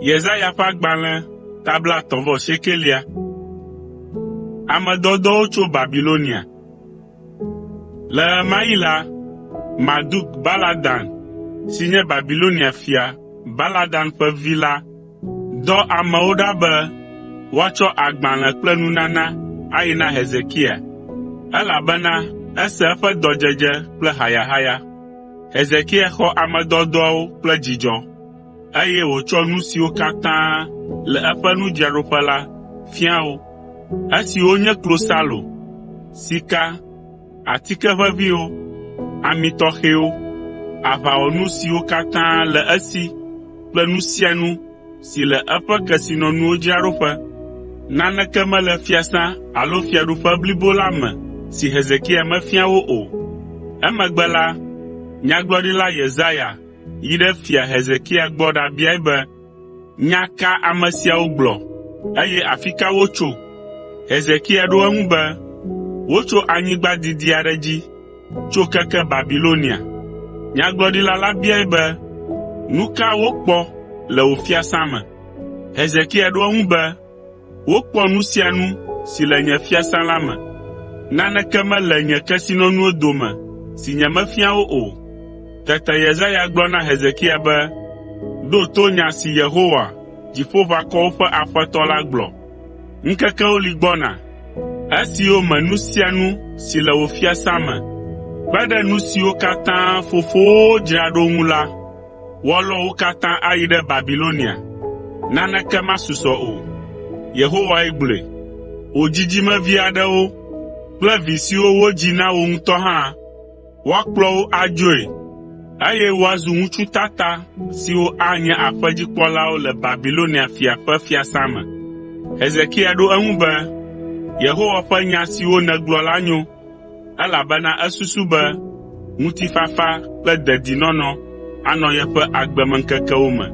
Yesaya ƒe agbalẽ ta 39. Ame dɔdɔwo tso Babilonia. Le ɣe ma ɣi la, Marduk Baladan si nye Babilonia fia Baladan ƒe vi la dɔ amewo ɖa be woatsɔ agbalẽ kple nunana ayi na Hezekia, elabena ese eƒe dɔdzedze kple hayahaya. Hezekia xɔ ame dɔdɔawo kple dzidzɔ, eye wòtsɔ nu siwo katã le eƒe nudzraɖoƒe la fia wo. Esiwo nye klosalo, sika, atike ʋeʋĩwo, ami tɔxɛwo, aʋawɔnu siwo katã le esi kple nu sia nu si le eƒe kesinɔnuwo dzraɖoƒe. Naneke mele fiasã alo fiaɖuƒe blibo la me si Hezekia mefia wo o. Emegbe la, Nyagblɔɖila Yesaya yi ɖe Fia Hezekia gbɔ ɖabiae be, “Nya ka ame siawo gblɔ, eye afi ka wotso?” Hezekia ɖo eŋu be, “Wotso anyigba didi aɖe dzi, tso keke Babilonia.” Nyagblɔɖila la biae be, “Nu ka wokpɔ le wò fiasã me?” Hezekia ɖo eŋu be, “Wokpɔ nu sia nu si le nye fiasã la me. Naneke mele nye kesinɔnuwo dome si nyemefia wo o.” Tete Yesaya gblɔ na Hezekia be, “Ɖo to nya si Yehowa, Dziƒoʋakɔwo ƒe Aƒetɔ la gblɔ. Ŋkekewo li gbɔna, esiwo me nu sia nu si le wò fiasã me, kpe ɖe nu siwo katã fofowòwo dzra ɖo ŋu la, woalɔ wo katã ayi ɖe Babilonia. Naneke masusɔ o.” Yehowae gblɔe. “Wò dzidzimevi aɖewo kple vi siwo wodzi na wò ŋutɔ hã, woakplɔ wo adzoe, eye woazu ŋutsu tata siwo anye aƒedzikpɔlawo le Babilonia fia ƒe fiasã me.” Hezekia ɖo eŋu be, “Yehowa ƒe nya siwo nègblɔ la nyo,” elabena esusu be ŋutifafa kple dedinɔnɔ anɔ yeƒe agbemeŋkekewo me.